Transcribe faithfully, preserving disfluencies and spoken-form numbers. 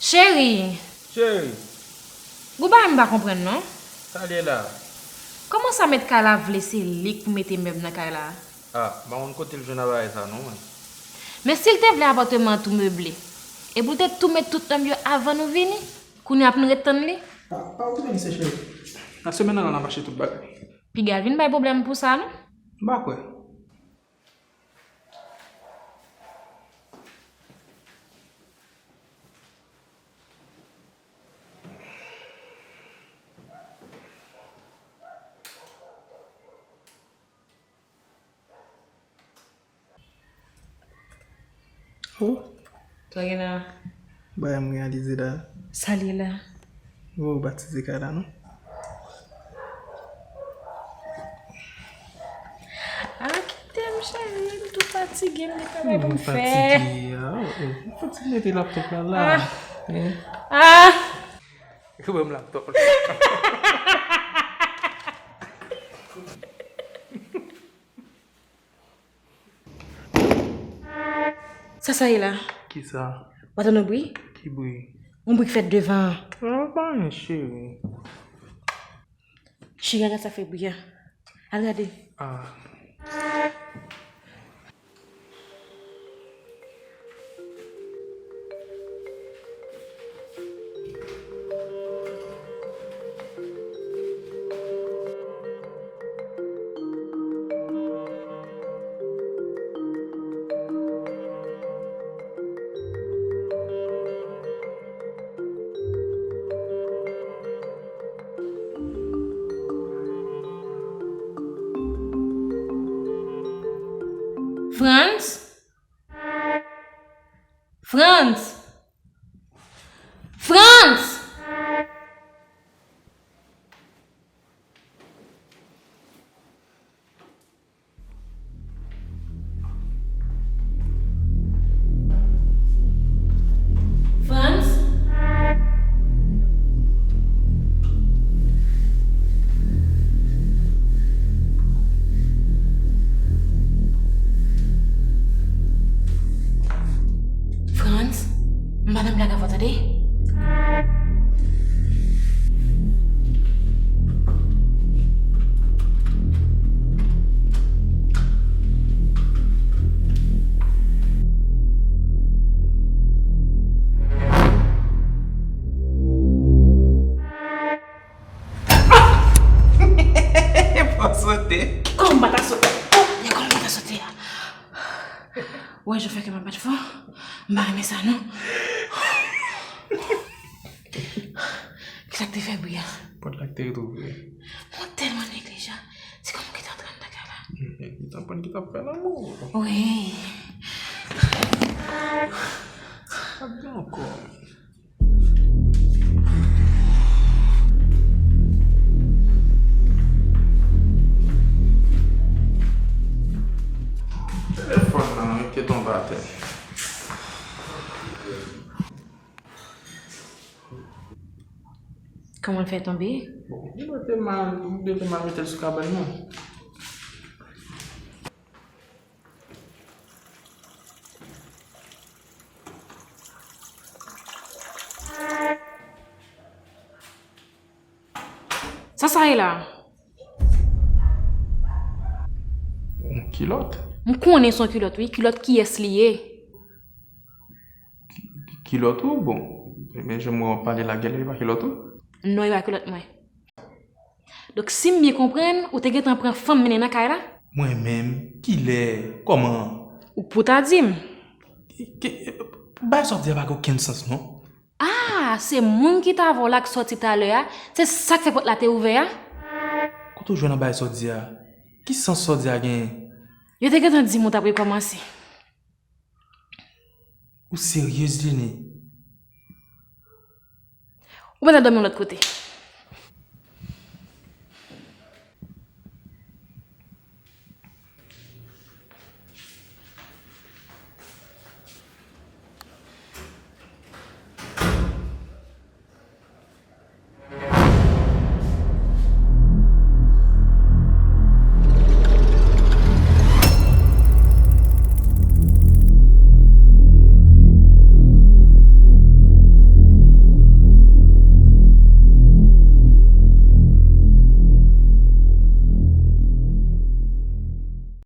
Cheri! Cheri! Gon bagay m pa konprann non. Sa l ye la? Kòman sa mèt kay la vle se li k pou mete mèb nan kay la? Ah, m pa konn kote l jwenn bagay sa non mwen. Men si l te vle apatman an tou meble, epi l te tou met tout nonm yo avan nou vini, kounye a pou n ret tann li? Ah, pa okipe misye cheri. Nan semèn nan la n ap achte tout bagay. Piga l vin bay pwoblèm pou sa non. M pa kwè. Oh. Sa gen la? Bagay m reyalize la. Sa l ye la? Ou batize kay la non? Ah, kite m cheri, m tou fatige, m gen travay pou m fè. Fatige, ah, oh, oh. Ou fatige mete laptop la la. Ah. Hein? Ah. Ou ban m laptop la. Sa sa ye la? Kisa? W pa tann yon bri? Ki bri? Yon bri k fèt devan an. Nan pa anyen cheri. Cheri, al gad sa k fè bri a. Al gade. Ah. Frantz? Frantz! Frantz! Frantz? Frantz, m pa nan blag avè w tande. Pa sote. Kòman m pa ta sote? Oh, men kòman m pa ta sote a? Ou wè jan fè kè m ap bat fò? M pa renmen sa non. Kisa k te fè bri a? Pòt la k te ret ouvri. Mwen tèlman neglijan. Se kòm ou gentan antre anndan kay la. Mhm. Li t ap konn ki t ap fè lanmou. Wi. Sa byen ankò. Telefòn nan wi te tonbe atè. Kòman l fè tonbe? Bon, li dwe te mal, li dwe te mal mete l sou kabann nan. Sa sa ye la? Yon kilòt. M konnen se yon kilòt wi, kilòt kiyès li ye? Kilòt ou? Bon, men jan m wè w ap pale la, genlè e pa kilòt ou? Non, e pa kilòt mwen. Donk, si m byen konprann, ou te gentan pran fanm mennen nan kay la? Mwen menm? Kilè? Kòman? Ou pou ta di m. Ke, ke, bagay sa w ap di a pa gen okenn sans, non. Ah, se moun ki t avè w la k sòti talè a? Se sa k fè pòt la te ouvè a? Kote w jwenn bagay sa w di a? Ki sans sa w di a genyen? Yo te gentan di m ou t ap rekòmanse. Ou seryez, Lini? Ou mèt al dòmi yon lòt kote.